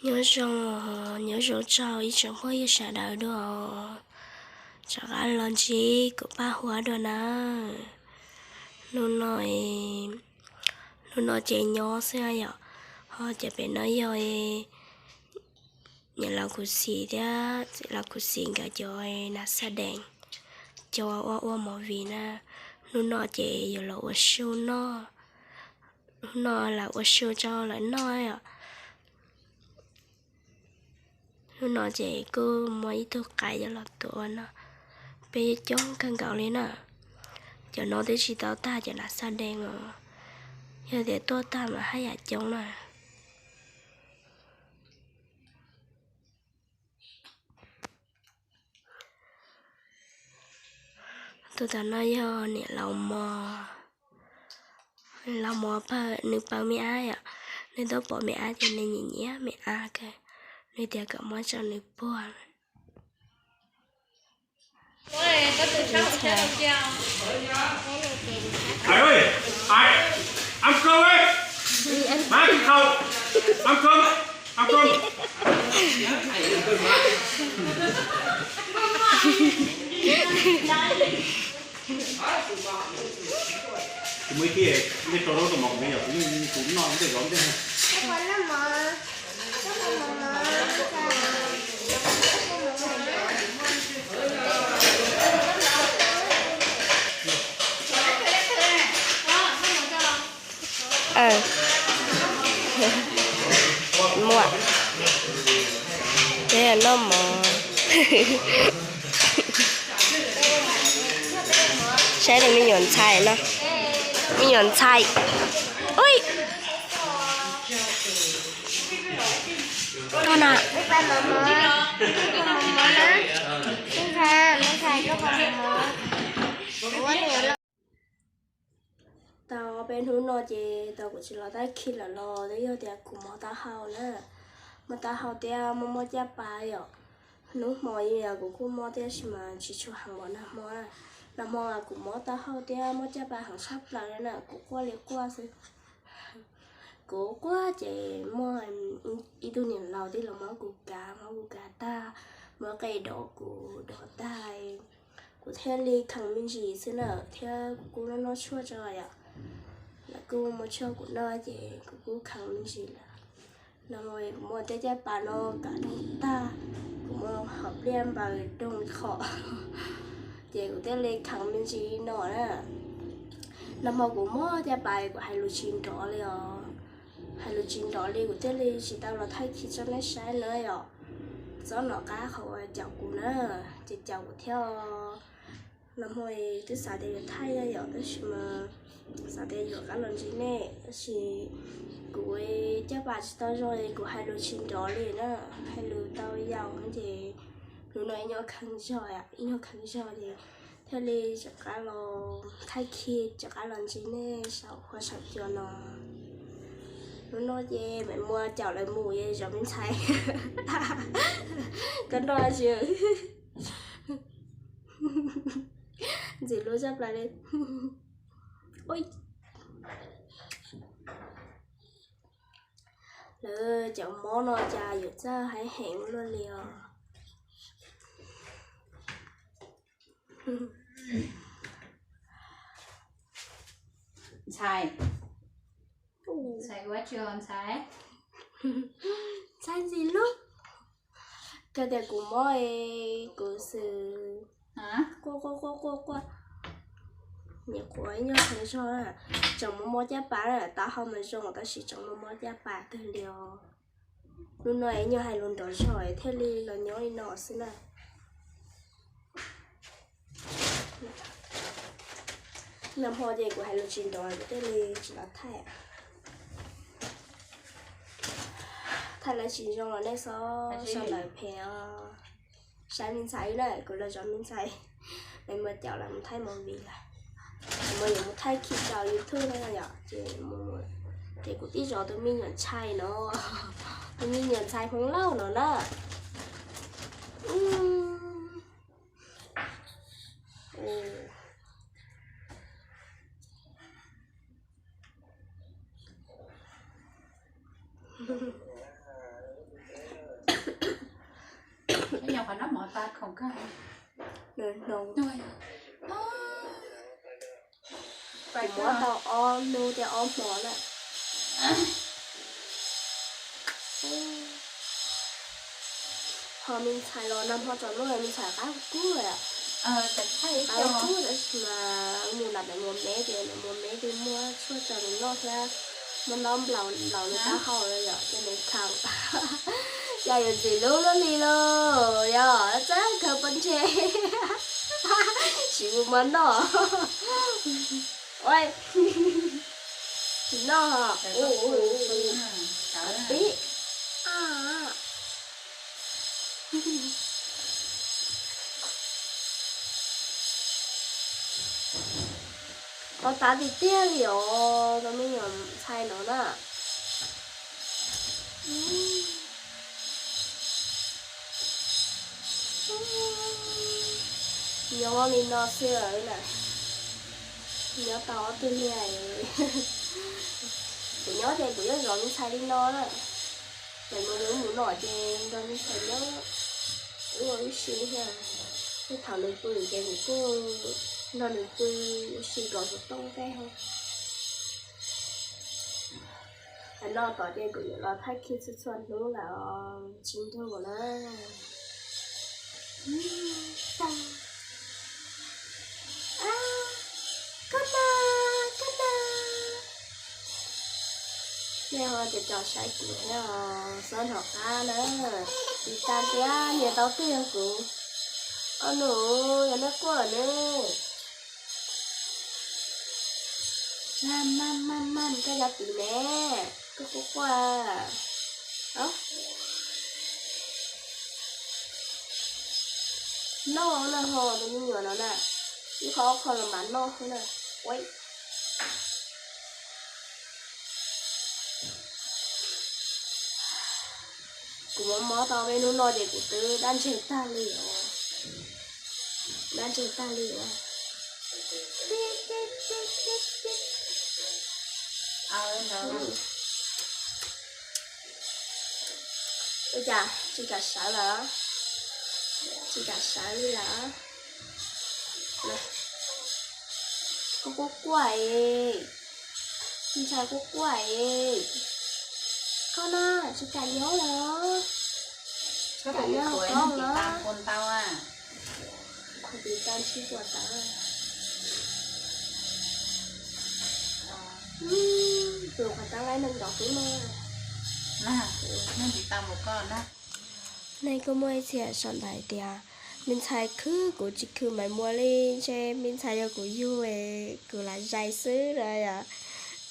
Nyob zoo, nyob zoo txog ib tsoom phooj ywg sawv daws dua, rov qab los ntsib kuv Paj Huab dua na. Hnub no, hnub no ces nyob xwb yom, ho ces pem no yog niam laus kuv txiv thiab txiv laus kuv txiv nkawd cov nas xaj dees, cov ua ua movie na. Hnub no ces yuav los ua su noj, hnub no lawv ua su rau lawv noj yom. Hnub no ces kuj muaj ib tug qais yuav los tuav no, peb coob kawg nkaus li na. Cov no twb tsis tau tag, cov nas xaj dees os, yog tias tuaj tag mas haj yam coob na. Tus tom no yog niam laus Mos, laus Mos pawg, nws pawg me ab yom, nws twb pom me ab ces nws nyiam nyiam me ab kawg, nws tias kom muab rau nws puag. Muaj, peb noj mov. Saib li me nyuam ntxhais no, me nyuam ntxhais. Ui, no na. Tau peb hnub no ces tau kuv tsis los tag kis lawm los twb yog tias kuv mob taub hau na, mob taub hau thiab mob mob caj pas yom. Hnub hmo kuv kuj mob thiab tab sis mas tsis tshua heev npaum nag hmo. Nag hmo kuv mob taub hau thiab mob caj pas heev tshaj plaws li na, kuv quaj li quaj xwb. Kuv quaj ces muaj ib tug niam laus tij los muab kuv kav, muab kuv kav tag, muab qe dov kuv dov tag, kuv thiaj li kheev me ntsis xwb na, thiab kuv kuj noj noj tshuaj tso yom, lawv kuj muab tshuaj kuv noj ces kuv kuj kheev me ntsis lawm. Nag hmo kuv muab tej caj pas no kav doog tag, kuv muab hom pliaj npaws doog qhom, ces kuv thiaj li kheev me ntsis no na. Nag hmo kuv mob caj pas kuv hais lus tsis nrov li os, hais lus tsis nrov li kuv thiaj li tsis tau los thaij kiv tso nej saib na yom. Txhob hnov qab qhov uas caum kuv na, ces caum kuv thiab. Nag hmo twb xav tias yuav thaij yom, tab sis mas xav tias yuav rov qab los ntsib nej, tab sis kuv caj pas tsis tau zoo es kuv hais lus tsis nrov li na, hais lus tau yau ces hnub no ib nyuag kheev zog, ib nyuag kheev zog ces thiaj li rov qab los thaij kiv, rov qab los ntsib nej saum huab saum cua no. Hnub no ces mam muab caum lawv mus zov me ntxhais. Koj nrog tsis ntxim hlub tshaj plaws li. Lawv cov mob no cas yuav txawj haib heev luaj li os. Ntxhais, ntxhais ua tsi ntxhais? Ntxhais ntxim hlub. Kawg tias kuv mob es kuv xwb. Quaj quaj quaj quaj quaj. Nyuam qhuav ib nyuag kheev zog, tseem mob mob caj pas, taub hau mas zoo tab sis tseem mob mob caj pas kawg li os. Hnub no ib nyuag hais lus nrov zog thiaj li los nyob li no xwb na. Nag hmo ces kuv hais lus tsis nrov kuv thiaj li tsis los thaij. Thaij lawv tsis zoo los nej txhob sawv daws phem os. Saib me ntxhais na, kuv los zov me ntxhais, lawv mus caum lawv mus thaij movie lawm, lawv mus yuav mus thaij kiv rau YouTube no yom, ces, ces kuv tib zov tus me nyuam ntxhais no, tus me nyuam ntxhais Hmoob Lauj no na. Nws hnoos. Kuv muab tau ob hnub thiab ob hmo na. Ho me ntxhais los nag hmo tsaus ntuj me ntxhais qab kub lawm. Qab kub tab sis mas mus nram ntawm muas mev ces ntawm muas mev ces muab tshuaj tso nws noj thiab muab ntaub nplaum nplaum nws taub hau los yom ces nws khav. Yog yuav ntxim hlub luaj li lauj, yog txawj khaws pov ntshe. Sim mus mov noj. Ua, tsis noj. Pib. Qhov tav tiag tiag li os, tus me nyuam ntxhais no na. Nyob li no xwb lawm na. Nyob tau ob tug niag. Kuv nyob ces kuv yeej zov me ntxhais li no na. Txawm mus lwm mus no ces nrog me ntxhais nyob ua ib si thiab. Tej thaum nws pw ces kuv kuj nrog nws pw ua si kom xov tooj tej ho. Hais no tom ces kuv yuav los thaij khi txhua txhua hnub lawm os, tsis nrug na. Koj na, koj na. Nej ho caum caum saib kuv thiab os, xob hnov qab na. Tiv tas thiab nias tau twg yog kuv. Au nus, yog nej quaj ne. Mam mam mam, koj cov tiv ne, koj quaj quaj. Noj na ho tus me nyuam no na, ib qho ob qho los mam noj xwb na. Ua, kuv mob mob tau peb hnub no ces kuv twb dab ntseg tag li os. Dab ntseg tag li os. Ua cas tsis kam sawv lawm? Tsis kam sawv li lawm. Koj quaj quaj es, ntshai quaj quaj es. Koj na, tsis kam nyob lawm. Tsis kam nyob hauv koj lawm. Kuv tiv tau ntsib puas tawv. Tus qhov tau laib neeg nrov xwb no. Nej kuj muaj ib txhia sau ntawv hais tias me ntxhais khwv kuv tsis khwv Maiv Muas li, ntshe me ntxhais yog kuv yug es kuv lam zais xwb na yom.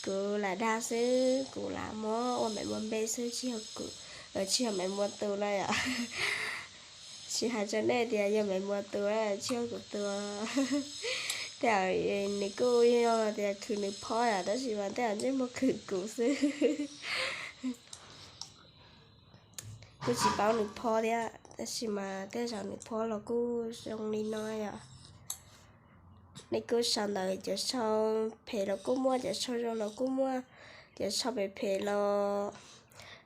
Kuv lam dag xwb, kuv lam muab ua Maiv Muas npe xwb, tsis yog kuv, tsis yog Maiv Muas tus na yom. Tsis hais rau nej tias yog Maiv Muas tus, tsis yog kuv tus. Tej zaum nws kuj yog tias khwv nws phob yom, tab sis mas tej zaum ntsej muag khwv kuv xwb. Kuj tsis paub nws phob thiab, tab sis mas tej zaum nws phob los kuj zoo li no yom. Nej kuj sau ntawv, cov sau phem los kuj muaj, cov sau zoo los kuj muaj. Cov sau phem phem los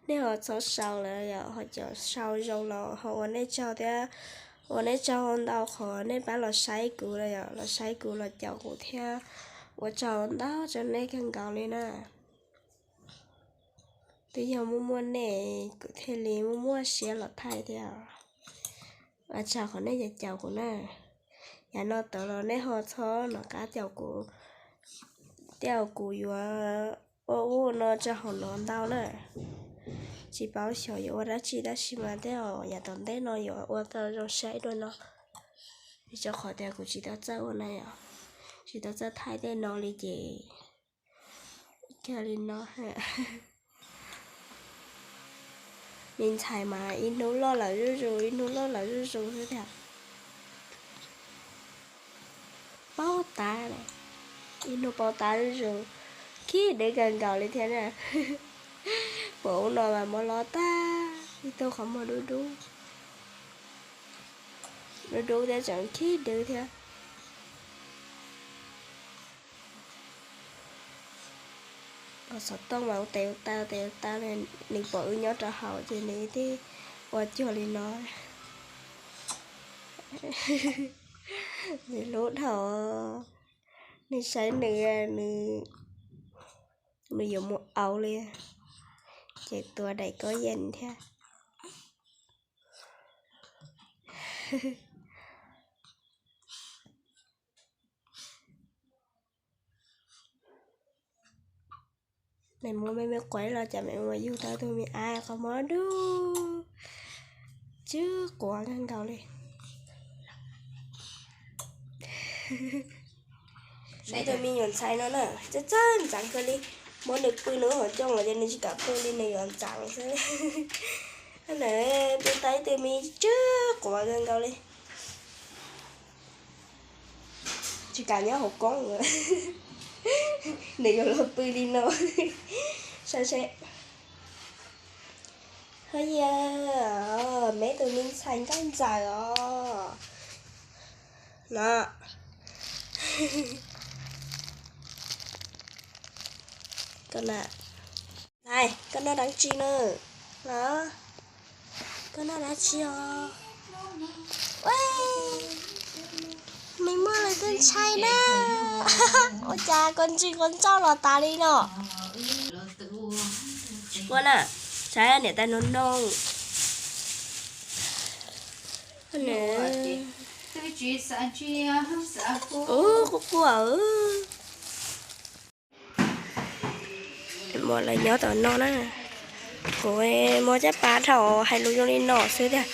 nej ho txhob sau lawm yom, ho cov sau zoo los ho ua nej tsaug thiab. Ua nej tsaug ntau qhov nej pab los saib kuv lawm yom, los saib kuv los caum kuv thiab. Ua tsaug ntau rau nej kawg nkaus li na. Twb yog muaj muaj nej kuv thiaj li muaj muaj siab los thaij thiab. Ua tsaug qhov nej caum kuv na. Yav no tod los nej ho txhob nco qab caum kuv, tej zaum kuv yuav ua ub no rau hauv no ntau na. Tsis paub xyov yuav ua dab tsi tab sis mas tej zaum yav tom ntej no yuav ua tau zoo saib dua no. Vim rau qhov tias kuv tsis tau txawj ua na yom, tsis tau txawj thaij tej no li ces cia li no. Me ntxhais mas ib hnub loj lawm zuj zus, ib hnub loj lawm zuj zus xwb tiag. Paub tab, ib hnub paub tab zuj zus, khib dev kawg nkaus li thiab na. Pom ub no mas mos lov tag, ib tug qhov muag dub dub, dub dub thiab tseem khib dev thiab. Xov tooj mas ua tes ua taw tes ua taw, nws pom wb nyob rau hauv ces nws thiaj ua cuag li no. Nws hlub dhau, nws saib nws, nws yuav mus auv li, ces tua daim koj yees thiab. Maiv Muas me me quav los cas Maiv Muas yug tau tug me ab qhov mob dub, tsw quav kawg nkaus li. Neb tus me nyuam ntxhais no na, txawj txawj ntxeev kawg li. Muab nws pw nws hauv ncoo los ces nws tsis kam pw li, nws yuav ntxeev xwb. Nws pw tau ib tug me tsw quav kawg nkaus li. Tsis kam nyob hauv koob, nws yuav los pw li no. Saib seb. Hos yog, Meb tus me ntxhais nkauj ntxawm os. No. Koj na. Hais, koj noj dab tsi na? Los, koj noj dab tsi os? Ua, Maiv Muas lawv tus ntxhais na. Ua cas koj ntsis koj ntsauj los tas li no? Ua na, saib niam tais no no. Ub, quaj quaj. Muas lawv nyob tom no na. Kuv muab caj pas dhau hais lus zoo li no xwb tiag.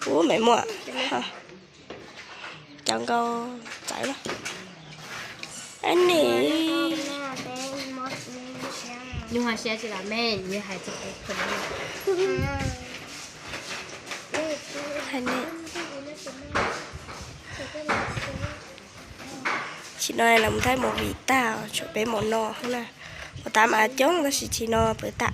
Ub, Maiv Muas, cov nkaus txawv na. Ab nim. Nws hais siab tsis los me, nws hais txog kuv. Tsis no lawv mus thaij movie tag, tshuav peb mus no xwb na. Ua tas mas coob tab sis tsis no pw tag.